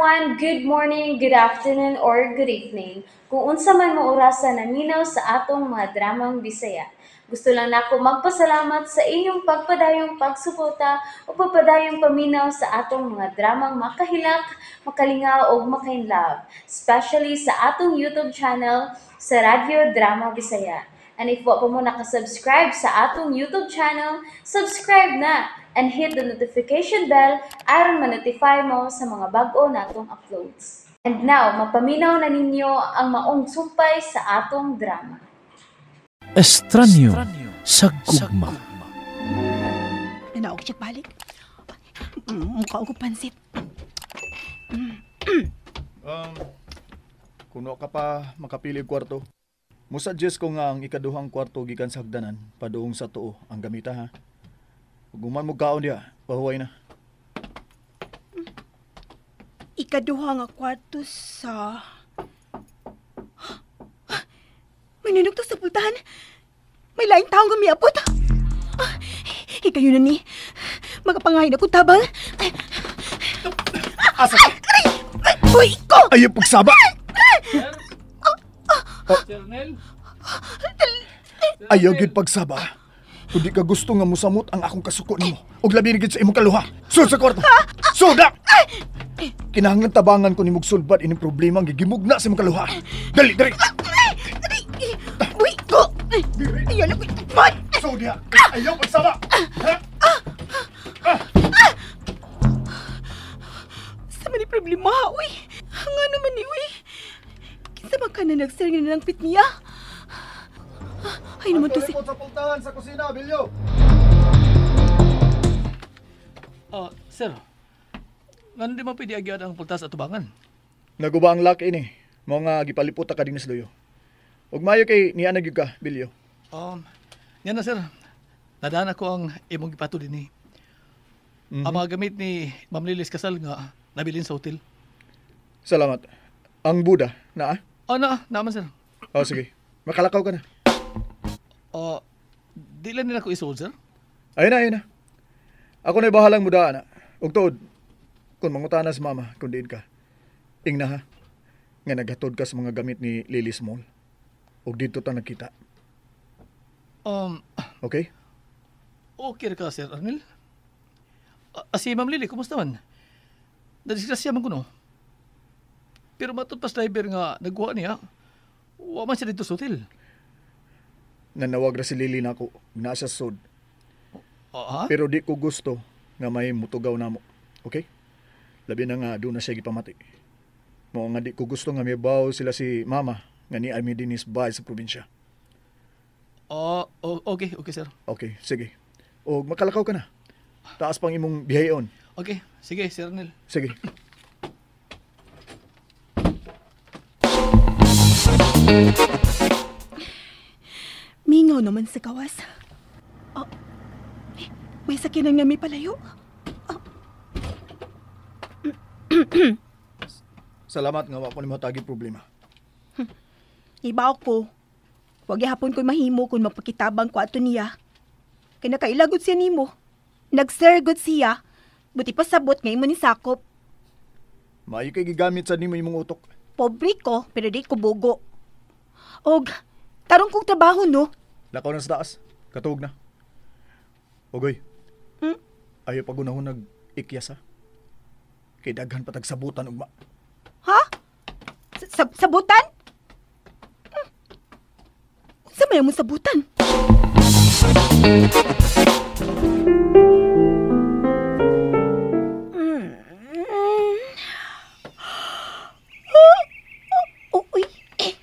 Everyone, good morning, good afternoon, or good evening. Kung unsa man mo orasa naminaw sa atong mga dramang Bisaya. Gusto lang nako magpasalamat sa inyong pagpadayong pagsuporta o pagpadayong paminaw sa atong mga dramang makahilak, makalingaw ug makainlove, especially sa atong YouTube channel sa Radyo Drama Bisaya. And if wa pa mo nakasubscribe sa atong YouTube channel, subscribe na and hit the notification bell aron ma-notify mo sa mga bag-o natong uploads. And now, mapaminaw na ninyo ang maong sumpay sa atong drama. Estranyo sa gugma. Nanaog siya balik. Mukha ko pansit. Kuno ka pa makapili og kwarto. Musuggest ko nga ang ikaduhang kwarto gikan sa hagdanan paduong sa tuo ang gamita ha. Ug human mo kaon diha, pahuway na. Ikaduha nga kwarto sa... May nanugto sa pultahan. May laing taong gumiapot. Hikayo na ni. Magapangahin akong tabang. Asa? Aray! Uy, ko! Ayaw pagsaba! Ayaw gyud pagsaba. Kung di ka gusto nga musamot ang akong kasuko nimo, ug labi na gyud sa imong kaluha. Sud sa kwarto. Suda! Kinahanglan tabangan ko nimog sulbad ining problema ang gigimugna sa imong kaluha. Dali, dali. Aray! Uy, ko! Ayaw na ko itukman! Sud diha. Ayaw pagsaba. Ha? Sa man ni problema, uy! Nga naman ni, uy! Kinsa man ka na nagsir nga nalangpit niya? Ay naman to si... Sa pultahan sa kusina, Bilyo. Sir, ngano di man pwede agyan ang pultas at tubangan? Naguba ang lock ini. Mao nga gipalipot ta ka dinhi sa luyo. Ug maayo kay niya na gyud ka, Bilyo. Yan na sir. Nadaan ako ang imong gipato dinhi. Ang mga gamit ni Ma'am Lilis Kasal nga nabilin sa hotel. Salamat. Ang Buda, naa? Oh, naa, naman sir. Oh, sige. Makalakaw ka na. Di lang nila ko isuod, sir? Ayun na, ayun na. Ako na'y bahalang muda, ana. Ug tuod, kung mangutana sa mama, kung diin ka, ingna ha, nga naghatod ka sa mga gamit ni Lily Small. Ug dito ta nagkita. Okay? Okay ka, Sir Arnel. Si Ma'am Lily, kumusta man? Nadisgrasya man ko, no? Pero matod pa sa driver nga nagkuha niya, wa man siya dito sa hotel. Nanawag ra si Lily nako, naa siya sa sud. Ha? Pero di ko gusto nga may mutugaw namo. Okay? Labi na nga doon na siya gipamati. Mao nga di ko gusto nga mibaw sila si mama nga ni ami dinis bahay sa probinsya. Okay, okay sir. Okay, sige. O makalakaw ka na. Taas pang imong bihayon. Okay, sige Sir Arnel. Sige. Mingaw naman sa gawas. Oh, may sakyanan nga may palayo. Oh. Salamat nga wa ko nimo tagi problema. Ibaw ko. Wag gihapon ko'y mahimo kung magpakitabang ko ato niya. Kay nakailagod siya nimo. Nag-sir good siya. Buti pa sabot nga imo ni sakop. Maayo kay gigamit sa nimo imong utok. Pobre ko, pero di ko bugo. Og, tarong kong trabaho, no? Lakaw na sa taas. Katuog na. Ogoy. Ayaw pagunahon nag-ikyas, ha? Kay daghan patagsabutan ugma. Ha? Sabutan? Unsa may among sabutan? Uy,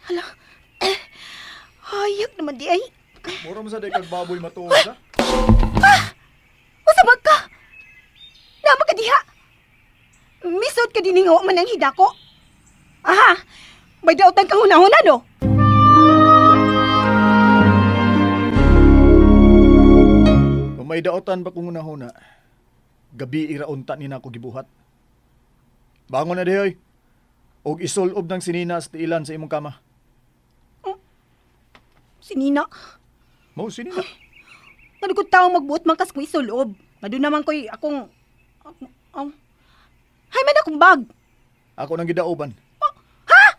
hala. Hayag naman di ay. Mura mo sa day kag baboy matuod, ha? Unsa ba ka? Nama ka diha? Misod ka dining wa man ang hidako. Aha, may dautan kang hunahuna, no? Kung may dautan ba kung hunahuna, gabi iraunta ni nako gibuhat. Bangon na dihoy. Og isulob ng sinina sa tiilan sa imong kama. Sinina? Mo, sinina. Ano kung taong magbuot man kas kung isulob? Nga doon naman ko'y akong... Hay man akong bag. Ako nang gidauban. Oh, ha?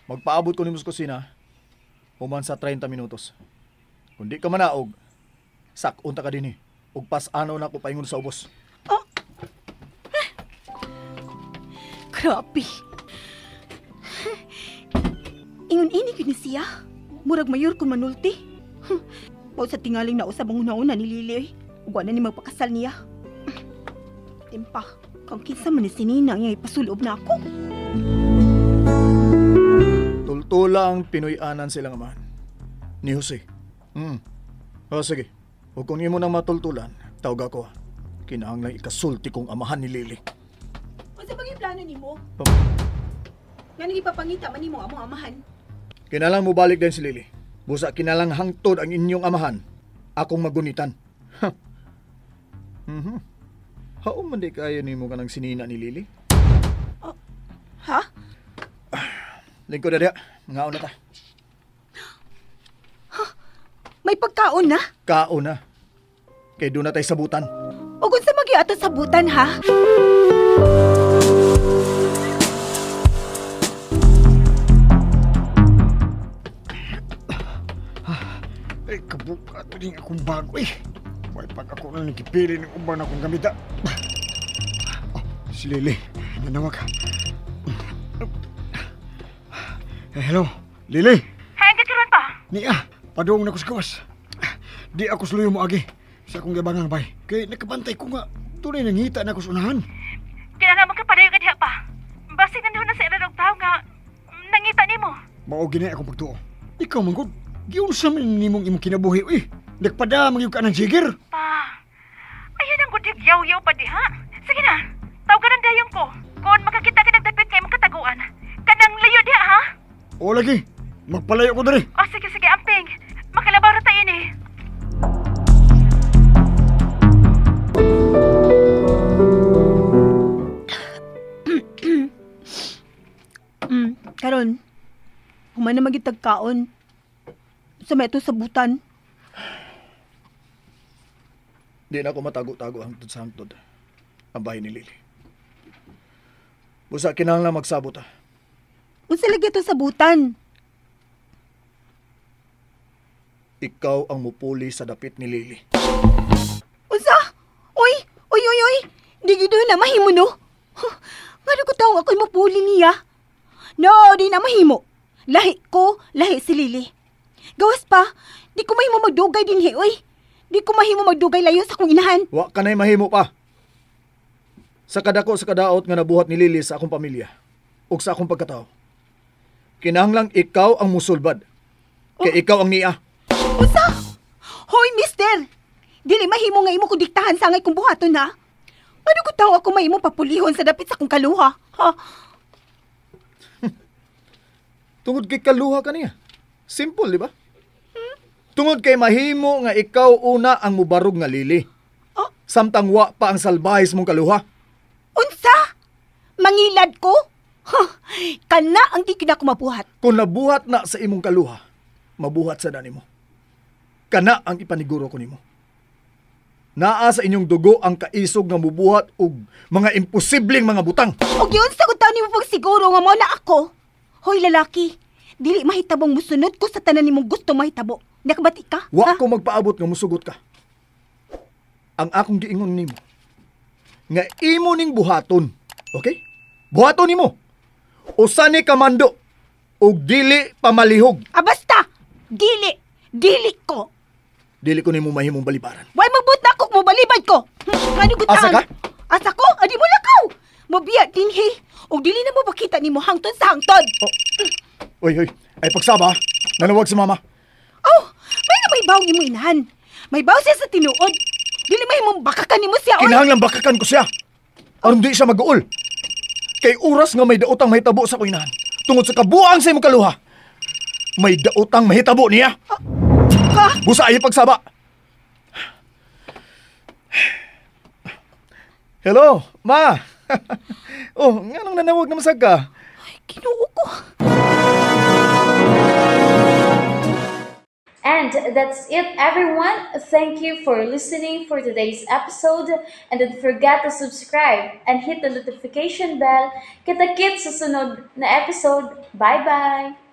Magpaabot ko nimo sa kusina. Human sa 30 minutos. Kung di ka manaog, sakon ta ka dinhi. Ug pas-ano na ko paingon sa ubos. Oh. Grabe. Ingon ini gyud ni siya. Murag mayor kun manulti. Pao sa tingaling nausab ang una-una ni Lily. Oy. Ug wa na ni magpakasal niya. Timpa, kang kinsa man ni si Nina nga ipasulob na ako. Tultula ang Pinoy-anan silang amahan. Ni Jose. O sige, ug kung imo nang matultulan, tawag ako. Kinahanglan ikasulti kong amahan ni Lily. Unsa ba gyud plano nimo? Ngano gipapangita man nimo among amahan? Kinalang mo balik din si Lily. Busa kinalang hangtod ang inyong amahan. Akong magunitan. Ha. Haom man di kayo nimo kanang sinina ni Lily? Oh, ha? Lingkod na diya. Mangaon na ta. Ha? May pagkaon na? Kaon na. Kay doon na tayo sabutan. O kung sa mag-iato sabutan, ha? Ay, kabuka ito din akong bago eh. May pag ako na nagipili ng uban akong gamita. Oh, si Lily, nanawag. Eh, hello, Lily. Hay, ang kakaroon pa? Niya, padung na ko sa gawas. Di ako suluyo mo agi sa akong gibangang bay. Kay nakabantay ko nga, tunay nangita na ako sa unahan. Kinala mo ka padayo ka diha pa. Basig nandoon na sa ilan og tao nga nangita nimo. Mao gini akong pagtuo. Ikaw man gud, giunsa man nimong imong kinabuhi uy. Nagpada magyud ka ng jigger. Pa. Ayun ang gud yaw-yaw pa diha. Sige na. Tawgan ang dayon ko. Kung makakita ka nagdapit kay imong kataguan. Kanang layo diha ha? O lagi. Magpalayo ko diri. O sige sige amping. Makalabaw ra ta ini. Karon, human na magitag kaon. Sa may ito sabutan. Di na ako matago-tago hangtod sa hangtod. Ang bahay ni Lily. Busa kinahanglan magsabot ha. Unsa lagi ito sabutan? Ikaw ang mupuli sa dapit ni Lily. Unsa? Uy! Uy, uy, uy! Di gid na mahimo no? Huh, ngano ko taong ako'y mapuli niya? No, di na mahimo. Lahi ko, lahi si Lily. Gawas pa, di ko mahimo magdugay dinhi, uy. Di ko mahimo magdugay layo sa akong inahan. Wa ka na'y mahimo pa. Sa kadako sa kadaot nga nabuhat ni Lily sa akong pamilya ug sa akong pagkatao. Kinahanglang ikaw ang musulbad. Kay ikaw ang niya. Unsa? Hoy, mister! Dili mahimo nga imo kong diktahan sa angay kong buhaton, ha? Ano ko taong ako mahimo papulihon sa dapit sa akong kaluha, ha? Tungod kay kaluha ka niya. Simple, di ba? Tungod kay mahimo nga ikaw una ang mubarog nga Lily. Oh? Samtang wa pa ang salbahis mong kaluha. Unsa? Mangilad ko? Huh, kana ang di kina ko mabuhat. Kung nabuhat na sa imong kaluha, mabuhat sa dani mo. Kana ang ipaniguro ko nimo. Naa sa inyong dugo ang kaisog nga mubuhat og mga imposibleng mga butang. Og yun sa kung taon nimo pagsiguro nga mo na ako. Hoy lalaki, dili mahitabong musunod ko sa tanan nimong gusto mahitabo. Nakabati ka? Wa ko magpaabot nga musugot ka. Ang akong giingon nimo, nga imo ning buhaton. Okay? Buhaton nimo. Usa ni kamando og dili pamalihog. Ah, basta! Dili! Dili ko! Dili ko nimo mahimong balibaran. Way magbut na ako, mobalibad ko! Ano gutaan? Asa ka? Asa ko? Adi mo lakaw! Mobiya dinhi! Og dili na mo pakita nimo hangtod sa hangtod! Oh. Uy, uy! Ay pagsaba! Nanawag si mama! Oh! May na may bawng imo inahan! May baw siya sa tinuod! Dili mahimong bakakan nimo siya! Oy! Kinahanglan bakakan ko siya! Aron di siya mag-uol! Kay oras nga may daotang mahitabo sa kuinahan. Tungod sa kabuang sa imong kaluha, may daotang mahitabo niya. Ha? Busa ay pagsaba. Hello, ma. Oh, nganong nanawag na masag ka? Ay, Ginoo ko. And that's it, everyone. Thank you for listening for today's episode. And don't forget to subscribe and hit the notification bell. Kita-kits sa sunod na episode. Bye-bye!